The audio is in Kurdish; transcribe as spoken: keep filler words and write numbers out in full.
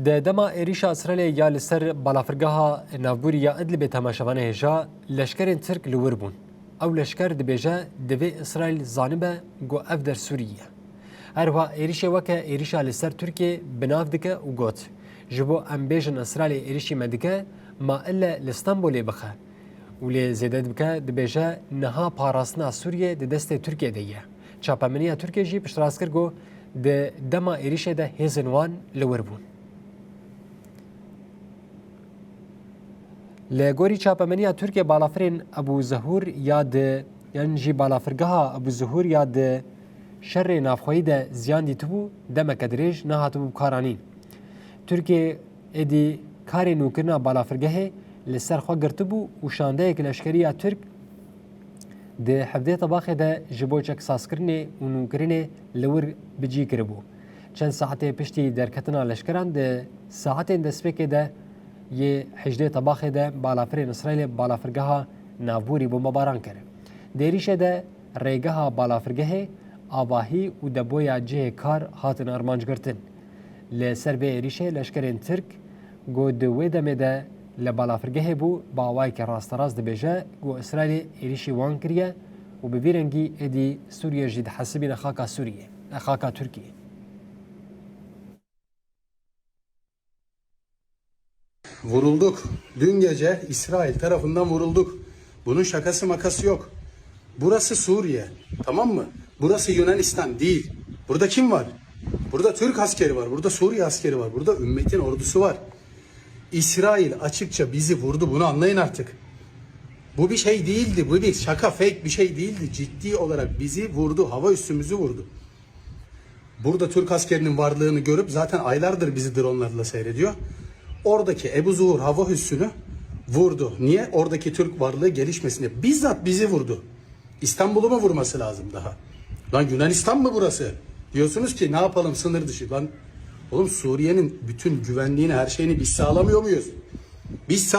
Di dema êrîşa Îsraîlê ya li ser balafirgeha navbûrî ya Idlibê temaşevanê hêja, leşkerên Tirk li wir bûn. Ew leşker dibêje, divê Îsraîl zanibe ku ev der Sûriyê ye. Her wiha êrîşê weke êrîşa li ser Tirkiyê bi nav dike û got, ji bo em bêjin Îsraîlê êrîşî me dike, ma ille li Stenbolê bixe. Û lê zêde dibike, dibêje, niha parastina Sûriyê di destê Tirkiyê de ye. Çapemeniya Tirkiyê jî piştrast kir ku di dema êrîşê de hêzên wan li wir bûn. Li gorî çapemeniya Tirkiyê balafirên Ebû Zehûr ya di, yan jî balafirgeha Ebû Zehûr ya di şerê navxweyî de ziyan dîtibû, demeke dirêj nehatibû bi kar anîn. Tirkiyê êdî karê nûkirina balafirgehê li ser xwe girtibû û şandeyek leşkerî ya Tirk di hevdê Tebaxê de ji bo çeksazkirinê û nûkirinê li wir bi cî kiribû. Çend saetê piştî derketina leşkeran di saetên destpêkê de yê hejdê Tebaxê de balafirên Îsraîlê balafirgeha navbûrî bombebaran kir. Di êrîşê de rêgeha balafirgehê, avahî û depoya cihê kar hatin armanc girtin. Li ser vê êrîşê leşkerên Tirk ku di wê demê de li balafirgehê bû, bi awayekî rasterast dibêje ku Îsraîlê êrîşî wan kiriye û bi vî rengî êdî Sûriye jî dihesibîne xaka Sûriyê, xaka Tirkiyê. Vurulduk. Dün gece İsrail tarafından vurulduk. Bunun şakası makası yok. Burası Suriye. Tamam mı? Burası Yunanistan değil. Burada kim var? Burada Türk askeri var. Burada Suriye askeri var. Burada ümmetin ordusu var. İsrail açıkça bizi vurdu. Bunu anlayın artık. Bu bir şey değildi. Bu bir şaka, fake bir şey değildi. Ciddi olarak bizi vurdu. Hava üssümüzü vurdu. Burada Türk askerinin varlığını görüp zaten aylardır bizi dronlarla seyrediyor. Oradaki Ebu Zuhur hava üssünü vurdu. Niye? Oradaki Türk varlığı gelişmesin diye. Bizzat bizi vurdu. İstanbul'u mu vurması lazım daha? Lan Yunanistan mı burası? Diyorsunuz ki ne yapalım, sınır dışı. Lan oğlum, Suriye'nin bütün güvenliğini, her şeyini biz sağlamıyor muyuz? Biz